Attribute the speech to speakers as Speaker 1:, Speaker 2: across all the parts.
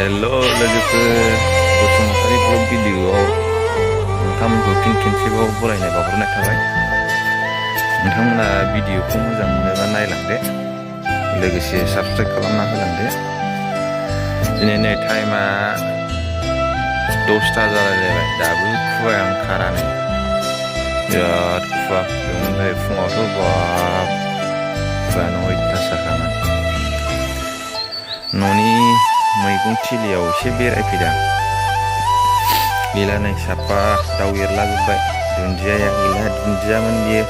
Speaker 1: Hello लोगोफोर Basumatary blog भिडिअआव नोंथांमोनखौ फिन खेबसेबाव बरायनाय बावहरनाय थाबाय। नोंथांमोना भिडिअखौ मोजां मोनोबा नायलांदो, लोगोसे साबस्क्राइब खालामना होलांदो। दिनै नै टाइमा 10ता जालायलायबाय, दाबो खुवाया ओंखारानो। बिराद खुवा खुदों, फुङावथ' बाब खुवायानो अयथासारखामोन। न'नि मैगं थिलियाव एसे बेरायफैदां, गैला नै साफा दाउ एरलाजोब्बाय। दुन्दियाया गैला, दुन्दियामोन बियो,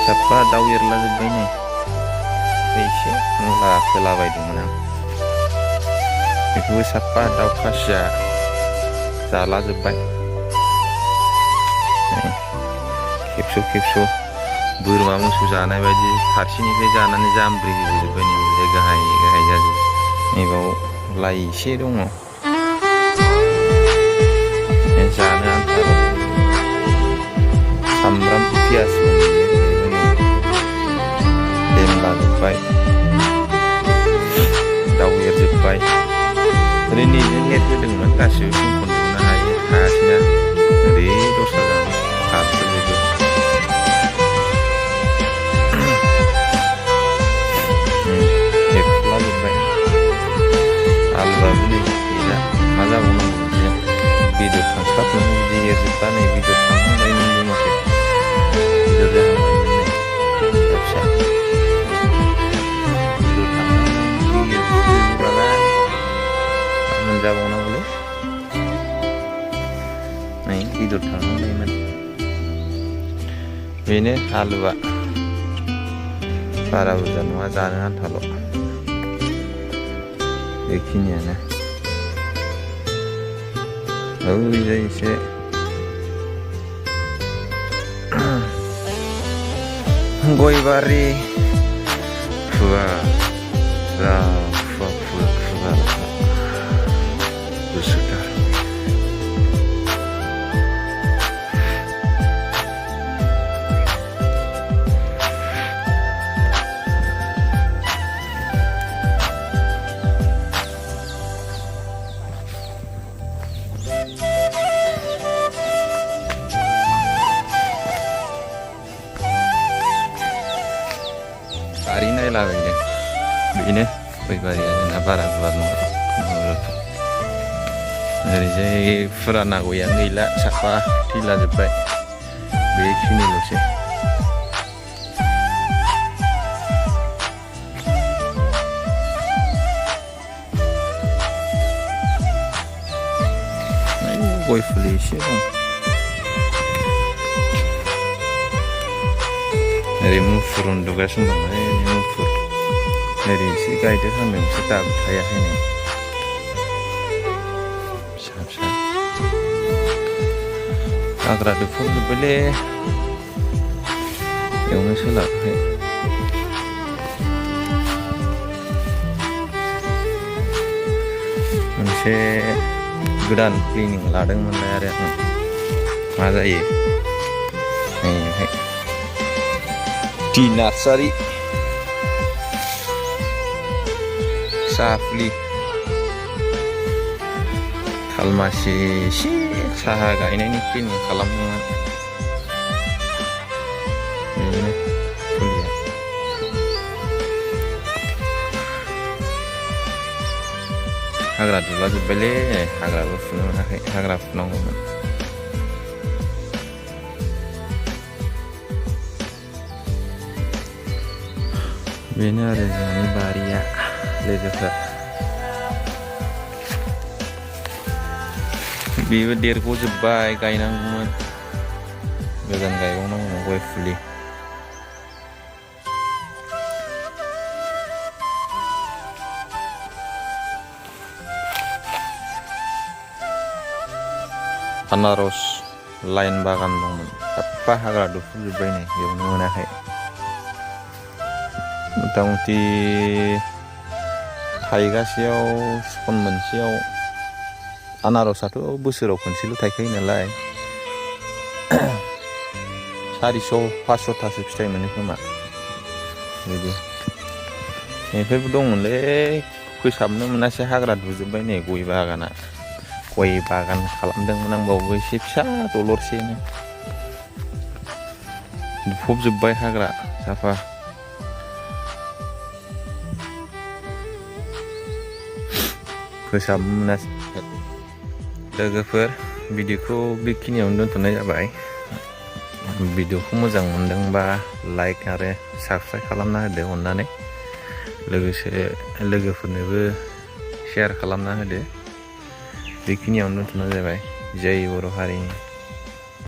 Speaker 1: साफा दाउ एरलाजोब्बाय। नै एसे मुला फोलाबायदोंमोन आं, बेखौबो साफा दाउ खासिया जालाजोब्बाय। खेबस' बोरमा मोसौ जानाय बायदि फारसेनिफ्राय जानानै जाम्ब्रि होजोब्बाय। नै गाहाय गाहाय जाजोब्बाय। नैबाव लाइ एसे दङ, जानो आन्थाल'। सामब्राम पियास देमलाजोब्बाय, दाउ एरजोब्बाय। ओरैनो नेजों एरहोदोंमोन, गासिबो बुंखनजोबनो हायासैना, ओरै दस्रा खारजोबो। एरखुलाजोब्बाय। आलुआबो नै गैला, मा जाबावनांगौ बिदिनो। बेदर थांस्लाबनानै बिदि एरजोबबा नै बेदर थांहांबाय, नोंबो माथो बेदर जाहांबायमोन। नै फिसा फिसा बेदर थांहांबाय, एरजोबोब्ला मोनजाबावनांगौलै। नै बेदर थांहांबायमोन। बेनो आलुआ, बारा बुरजा नङा, जानो आन्थाल', बेखिनियानो। ओरैजाय एसे गय बारि, खुवा गुसुथार। बारि नायलाबायदों, बेनो गय बारिया जोंना बारा गुवार नङा। ओरैजाय फुराना गयानो गैला, साफा थैलाजोब्बाय, बेखिनिल'सै। गय फुलि एसे दं। ओरै मुफुर उन्दुगासिनो दं, मुफुर ओरै एसे गायदेर हांदों, बिसोर दाबो थायाखै। नै फिसा फिसा हाग्रा दुफबजोब्बायलै, एवनो सोलाबाखै। मोनसे गोदान प्लेनिं लादोंमोनलाय आरो आं, मा जायो। नैहाय टि नार्सारि, साहा फुलि, खालमासि एसे साहा गायनायनि प्लेनिं खालामदोंमोन। बिदिनो फुलिया हाग्रा दुलाजोब्बायलै, हाग्राबो फुनो मोनाखै, हाग्रा फुनांगौमोन। बेनो आरो जोंनि बारिया लोगोफोर। बेबो देरग'जोब्बाय, गायनांगौमोन, गोदान गायबावनांगौमोन गय फुलि। आनारस लाइन बागान दंमोन, साफा हाग्रा दुफबजोब्बाय, नै एवनो मोनाखै। मथा मथि थाइगासेयाव फन मोनसेयाव, आनारसाथ' बोसोराव खनसेल' थायखायो नालाय, 400-500थासो फिथाइ मोनो खोमा बिदि। बेफोरबो दंमोनलै फोसाबनो मोनासै हाग्रा दुजोब्बाय नै गय बागान खालामदोंमोन आं बावबो एसे फिसा दलरसेनो फबजोब्बाय हाग्रा साफा फोसाबनो मोनासै लोगोफोर भिडिअखौ बेखिनियावनो दोनथ'नाय जाबाय भिडिअखौ मोजां मोनदोंबा लाइक आरो साबस्क्राइब खालामना होदो अननानै लोगोसे लोगोफोरनोबो शेयार खालामना होदो बेखिनियावनो दोनथ'नाय जाबाय जय बर' हारिनि